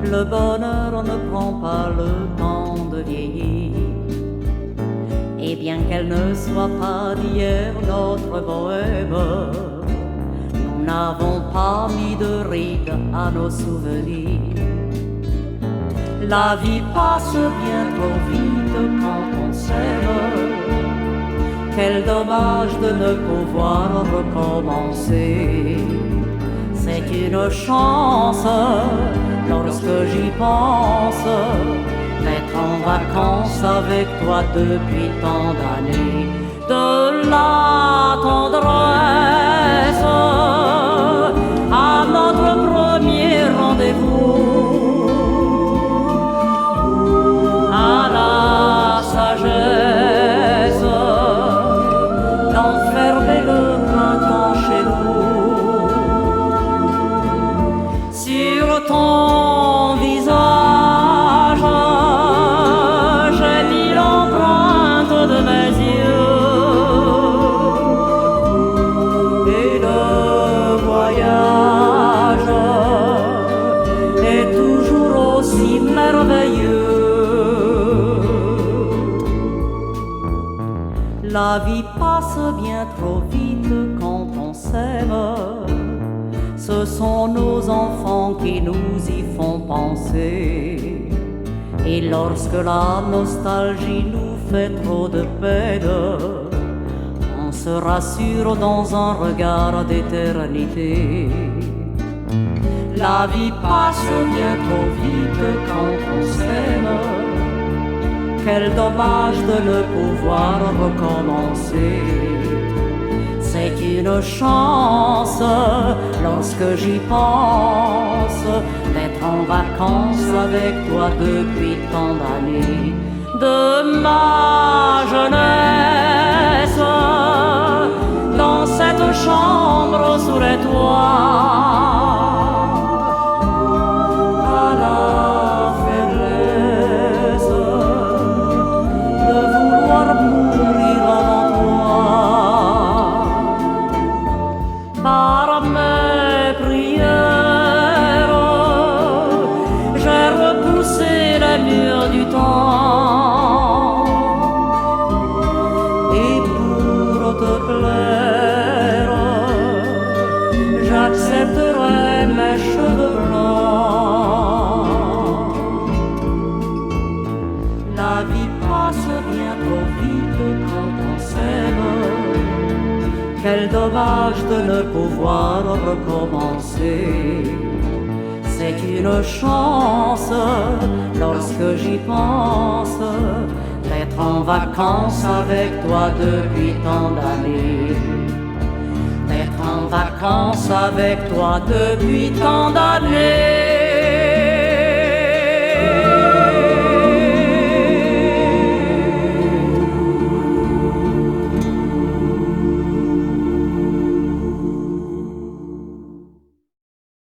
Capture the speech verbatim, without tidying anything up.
Le bonheur ne prend pas le temps de vieillir. Et bien qu'elle ne soit pas d'hier, notre bohème, nous n'avons pas mis de ride à nos souvenirs. La vie passe bien trop vite quand on s'aime. Quel dommage de ne pouvoir recommencer. C'est une chance, lorsque j'y pense, d'être en vacances avec toi depuis tant d'années. De la tendresse à notre premier rendez-vous, à la sagesse d'enfermer le printemps chez nous. Sur ton visage, j'ai mis l'empreinte de mes yeux. Et le voyage est toujours aussi merveilleux. La vie passe bien trop vite quand on s'aime. Ce sont nos enfants qui nous y font penser. Et lorsque la nostalgie nous fait trop de peine, on se rassure dans un regard d'éternité. La vie passe bien trop vite quand on s'aime. Quel dommage de ne pouvoir recommencer. C'est une chance, lorsque j'y pense, d'être en vacances avec toi depuis tant d'années. De ma jeunesse, dans cette chambre sous les toits, à la faiblesse de vouloir mourir avant toi. Par mes prières, j'ai repoussé les murs du temps. Et pour te plaire, j'accepterai mes cheveux blancs. La vie passe bien trop vite quand on s'aime. Quel dommage de ne pouvoir recommencer. C'est une chance, lorsque j'y pense, d'être en vacances avec toi depuis tant d'années. D'être en vacances avec toi depuis tant d'années.